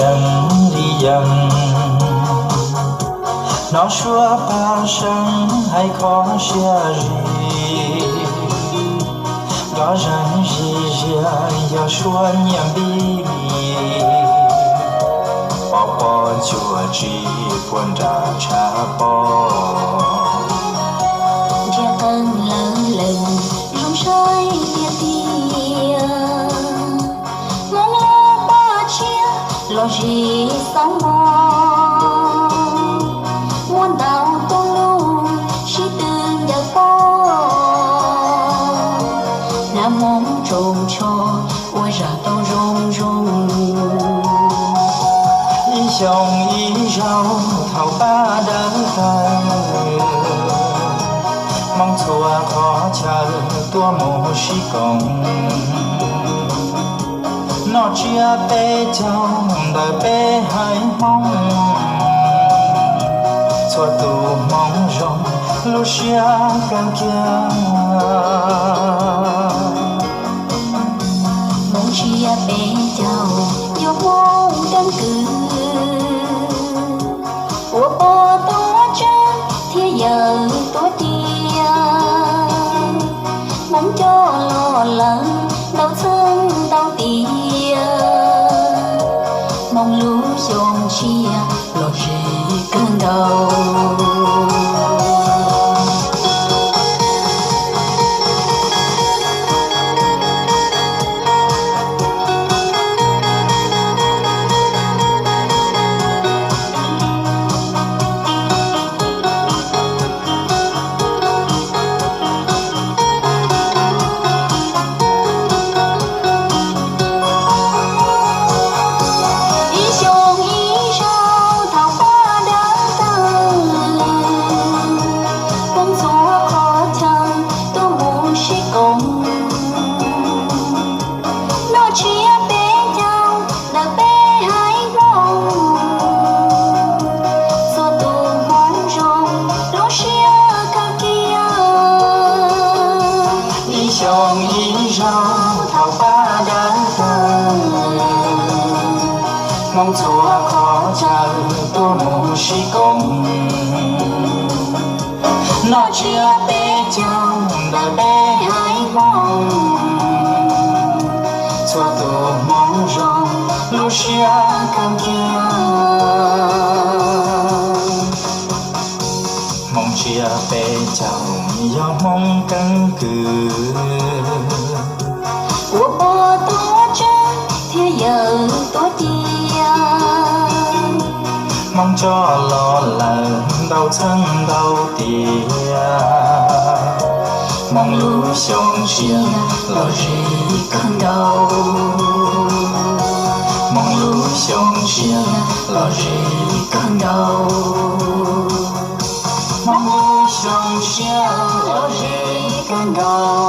Yees li yees, hnov suab paj seeb hais kho siab zim, nrov zeeg zim ziab yog suab nyiaj npib, pov pob cuag tsis puag nram tshav pob. Ntsiag qeeg lawv lees zoo saib tiag tiag, Hmoob lub paj tshiab los zis xauv mog, muaj ntau tuab lug sib tw ncaws pob, hnav Hmoob tsoos tsho ua zag tau zoo zoo. Ib xyoo ib zaug thaum paj dawb tawg, Hmoob txhua qhov chaw tuaj mus sib koom, noj tsiab peb caug ntawm peb haiv Hmoob, txhua tus Hmoob zoo lub siab kawg kiag. Hmoob tsiab peb caug yog Hmoob keeb kwm, ua pog tuav tsab thiab yawm tuav tiag, Hmoob coj los lawm ntau txheej ntau tiam, Hmoob lub xyoo tshiab los zis kawg nkaus. Ib xyoo ib zaug thaum paj dawb tawg, Hmoob txhua qhov chaw tuaj mus sib koom, noj tsiab peb caug ntawm peb haiv Hmoob, txhua tus Hmoob zoo lub siab kawg kiag. Ib xyoo ib zaug thaum paj dawb tawg, Hmoob txhua qhov chaw tuaj mus sib koom, noj tsiab peb caug ntawm peb haiv Hmoob, txhua tus Hmoob zoo lub siab kawg kiag. Hmoob tsiab peb caug yog Hmoob keeb kwm, ua pog tuav tsab thiab yawm tuav tiag, Hmoob coj los lawm ntau txheej ntau tiam, Hmoob lub xyoo tshiab los zis kawg nkaus, Hmoob lub xyoo tshiab los zis kawg nkaus, Hmoob lub xyoo tshiab los zis kawg nkaus.